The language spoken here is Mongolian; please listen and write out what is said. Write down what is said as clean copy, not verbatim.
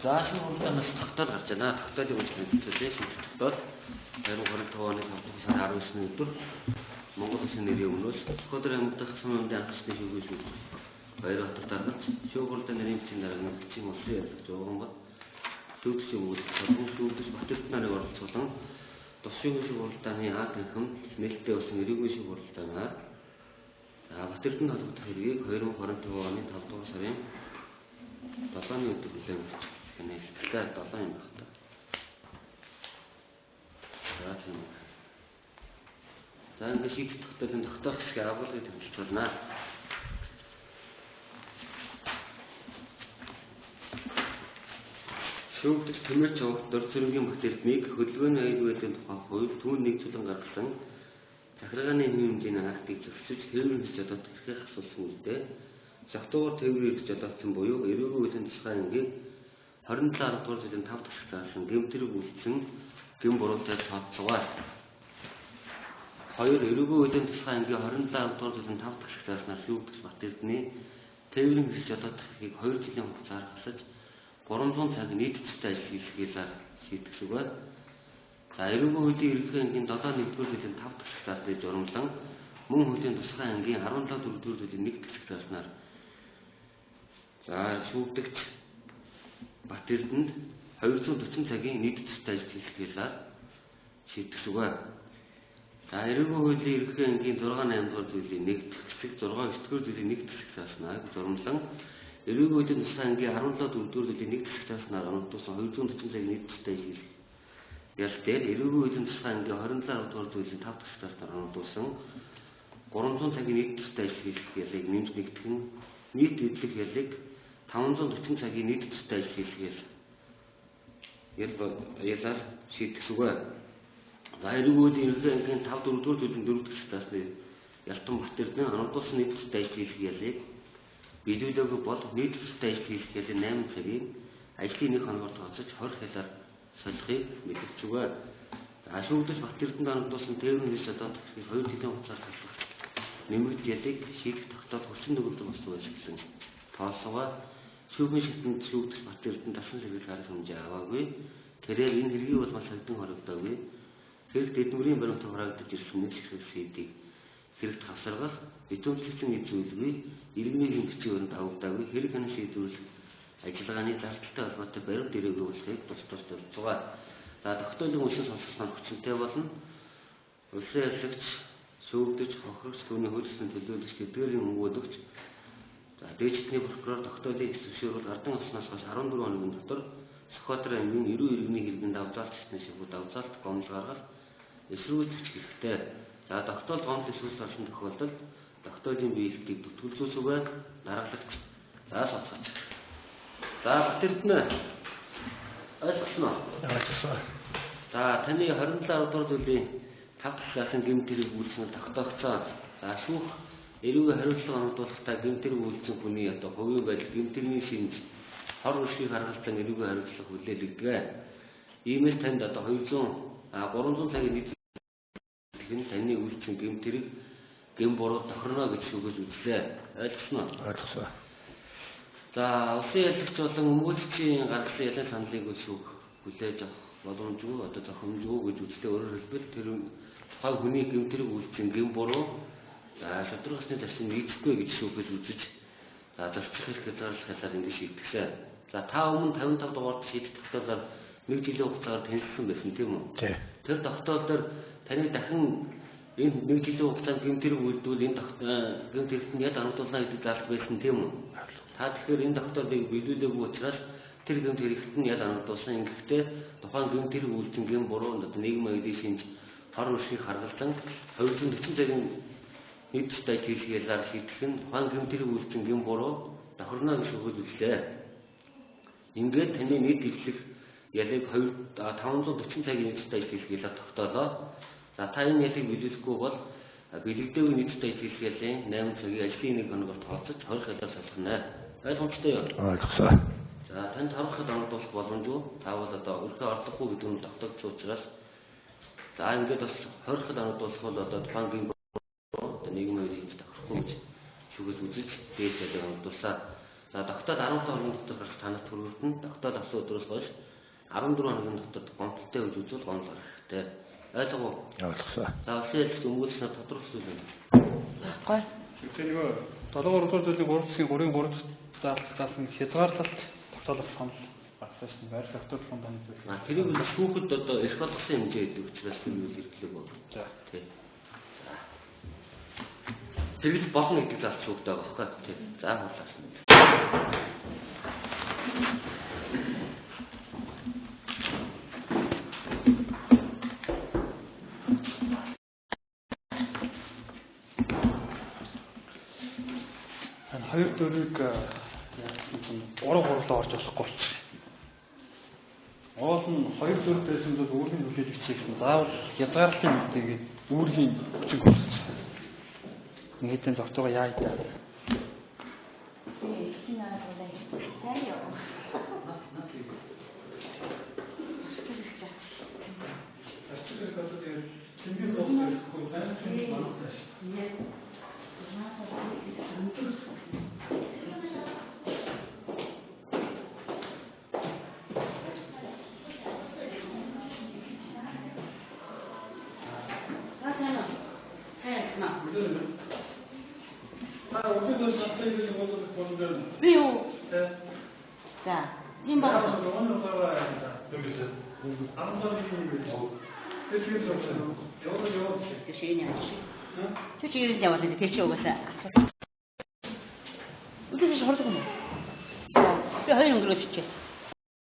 За шинэ хурлаас тогтоол гарч байна. Тогтоолын үйлчлэл мэдээлээ шинэ тогтоол 2025 оны 5 сарын 19-ны өдөр Монгол Улсын нэрийн өмнөөс Сүхбаатар аймаг дахь сум аймгийн анхны шүүхийн шүүх Баярбаатар даргач шүүх хурлын нэрийн бичгийн дарга нэгдсэн улсын ярилгач Ууганбат шүүгч өгүүлэх болон шүүгч Батэрт нарыг оролцуулан тус шүүхийн шүүх хуралдааны А танхим нээлттэй болсон эрүүгийн шүүх хуралдаанаар за Батэртэнд холбогдох хэргийг 2025 оны 5 дугаар сарын 7-ны өдөр хүлээн авч нээлттэй 7 юм байна та. За тийм. За ингээд шийдэх тогтоолын тогтоох хэсгийг агуулгыг тэмдэглэж байна. Шүүгдэл Тэмэрч овогт Дорцөрөнгийн Бат Эрднийг хөдөлгөөний аюулгүй байдлын тухай хууль түүнд нэгдсүүлэн гаргасан захиргааны хэв хэмжээний актыг зөрчиж тээврийн хэрэгч жолоодох эрхийг асуулсан үедээ завтуугаар тээврийн хэрэгч жолоодсон буюу эрүүгийн хуулийн тусгай ангийг 27 10 дугаар жилийн 5 дахь заасан гэмт хэрэг үйлдсэн гэм буруутай тооцоогоо. 2. Эрүүгийн хуулийн тусгай ангийн 27 10 дугаар жилийн 5 дахь зааснаар шүүгдэх Бат Эрдний тээврийн хэрэгч жолоодох эрхийг 2 жилийн хугацаар хасаж 300 цаг нийт төстэй ажил хийхээ шийтгэх үг. За эрүүгийн хуулийн ерөнхий ангийн 7 1-р жилийн 5 дахь заасныг журамлан мөн хуулийн тусгай ангийн 17 4-р жилийн 1 дахь зааснаар за шүүгдэгч Бат Эрдэнэт 240 цагийн нийт төстэй ажил хийхээ шийтгэх үг. За эрүүгийн хуулийн ерөнхий ангийн 6 8 дугаар зүйлийн 1 дахь хэсэг 6 9 дугаар зүйлийн 1 дахь зааснаар журамлан эрүүгийн хуулийн тусгай ангийн 17 4 дугаар зүйлийн 1 дахь зааснаар оногдуулсан 240 цагийн нийт төстэй ажил хийх ял дээр эрүүгийн хуулийн тусгай ангийн 27 дугаар зүйлийн 5 дахь зааснаар оногдуулсан 300 цагийн нийт төстэй ажил хийх ялыг нэмж нэгтгэн нийт эдлэх ялыг 540 цагийн нийт төстэй ажил хийх ялаар шийтгэх үг. За эрүүгийн хуулийн ерөнхий ангийн 5 4 дугаар зүйлийн 4 дахь заасны Ялтан Бат Эрдэнэ оногдуулсан нийт төстэй ажил хийх ялыг биелүүлээгүй бол нийт төстэй ажил хийх ялын 8 цагийн ажлын нэг хоногор тооцож 20 ялаар солихыг мэдгэж өгөө. За шүүгдэл Бат Эрдэнэт оногдуулсан тээврийн хэрэгч жолоодох эрхийг 2 жилийн хугацаар халах нэмэгдэл ялыг шийдэх тогтоол хүчин төгөлдөр болсон байсан тооцоогоо шүүхийн шатанд шүүгдэл Бат Эрдэнэ дасан сэргийлэх арга хэмжээ аваагүй. Тэрээр энэ хэргийн улмаас сагдан хорогдоогүй. Хэрэг дэдмөрийн баримт хураагдаж ирсэн нэг хэсэг сэдийг хэрэгт хавсаргах, битүүмжлэгдсэн эд зүйлгүй, иргэний бичгийн өрөнд авагдаагүй, хэрэг ханан шийдвэрлэх ажиллагааны зардалтай холбоотой баримт ирээгүй болохыг тус тус дурдсугаа. За тогтоолын үлсэн сонсгосон хүчинтэй болно. Улсын ялагч, шүүгдэж, хохирогч, түүний хууль ёсны төлөөлөгч, тэдгээрийн өмгөөлөгч, за дээд чатны прокурор тогтоолын эс зөвшөөрөл гардан авснаас хойш 14 хоногийн дотор Сүхбаатар аймгийн эрүү иргэний хэргэнд давзаалт хийсэн шивүү давзаалт гомдол гаргах эсрүүл бичих хэрэгтэй. За тогтоол гомдол эсрүүл орсон тохиолдолд тогтоолын биелэлтийг бүртгүүлсүгэ дараглагч. За сонсгоч. За Бат Эрдэнэ ойлгосон уу? Ойлгосон. За таны 27 дугаар зүйлийн 5 дахь заасан гэмт хэрэг үйлсэн тогтоогдсон. За шүүх эрүүгийн хариуцлага оногдуулахдаа гэмт хэрэг үйлсэн хүний одоо хувийн байдал, гэмт хэргийн шинж, хор хөршийг харгалзан эрүүгийн хариуцлага хүлээлгдэг. Иймээс танд одоо 200 300 цагийн нийт нь таны үйлсэн гэмт хэрэг гэм буруу тохирно гэж шүүгэж үзлээ. Ойлгосон уу? Ойлгосон. За улсын ялагч болон өмгөөлөгчийн гаргасан ялын саналыг шүүх хүлээж авах боломжгүй, одоо зохимжгүй гэж үзлээ. Өөрөөр хэлбэл тэр тухайн хүний гэмт хэрэг үйлсэн гэм буруу за шударга ёсны зарчим нийцэхгүй гэж шүүхэж үзэж за зөрчих хэрэг хязгаарлах ялаар ингэж шийтгэсэн. За та өмнө 55 дугаарт шийдэх тогтоолоор 1 жилийн хугацаагаар тэнцсэн байсан тийм үү? Тийм. Тэр тогтоол дээр таны дахин энэ 1 жилийн хугацаанд гэмт хэрэг үйлдвэл энэ гэмт хэрэгт нь ял оногдуулна гэдэг заалт байсан тийм үү? Та тэгэхээр энэ тогтоолыг биелүүлээгүй учраас тэр гэмт хэрэгт нь ял оногдуулсан. Ингэхдээ тухайн гэмт хэрэг үйлдсэн гэм буруу одоо нийгмийн аюулын шинж хор хөршийг харгалзан 240 цагийн нийт төстэй ажил хийх ялаар шийдэх нь тухайн гэмт хэрэг үйлдсэн гэм буруу тохирно гэж шүүхэж үзлээ. Ингээд таны нийт эвлэх ялыг 540 цагийн нийт төстэй ажил хийх ялаар тогтоолоо. За та энэ ялыг биелүүлэхгүй бол бэлэгдээгүй нийт төстэй ажил хийх ялын 8 цагийн ажлын нэг хоногор тооцож 20 ялаар солихно. Ойлгомжтой юу? Ойлгосон. За танд 20 хэл оногдуулах боломжгүй. Та бол одоо өрхөө ордохгүй гэдэг нь тогтоогдсон учраас за ингээд бас 20 хэл оногдуулах бол одоо тухайн гэм одоо нийгмийн аюулын хэмжээ тохирохгүй гэж шүүгэж үзэж дээд ялыг оногдуулсан. За тогтоол 17 хоногийн дотор гарах танарт хүргэгдэнэ. Тогтоол авсан өдрөөс хойш 14 хоногийн дотор гомдолтой үйл үзвэл гомдол гарах хэрэгтэй. Ойлгов уу? Ойлгосон. За улсын хэлцэл өмгөөлснөөр тодорхойлсон зүйл байна. Гой. Тэгэхээр нөгөө 7 3 дугаар зүйлийн 3 хэсгийн 3-ын 3 дахь заалт заасан хязгаарлалт тогтоолох санал гарсан шин байр тогтоолох таны зүйл. А тэрийг бол шүүхэд одоо эрх болгосон хэмжээ гэдэг учраас тэр үйл хэрэглээг бол. За. Тий. За. Тэгж болно гэдэг заалт шүүхтэй байгаа байхгүй тий. За хуулаасан. Энэ 2 4-ыг яасан чинь 3 3 руу орж болохгүй болчих. Уул нь 2 4 байсан бол үүргийн хүлээлгч гэсэн заавал хязгаарлалтын мэдээгээд үүргийн хүчин болчих. Ингээд энэ зогтоогоо яа даа. Би юу? За, ийм байна. Тэр шиг юм. Тэр чи юу яваад тэр чи угаасаа. Үгүй биш хордог юм уу? За, би хоёр өнгөрөөд чичээ.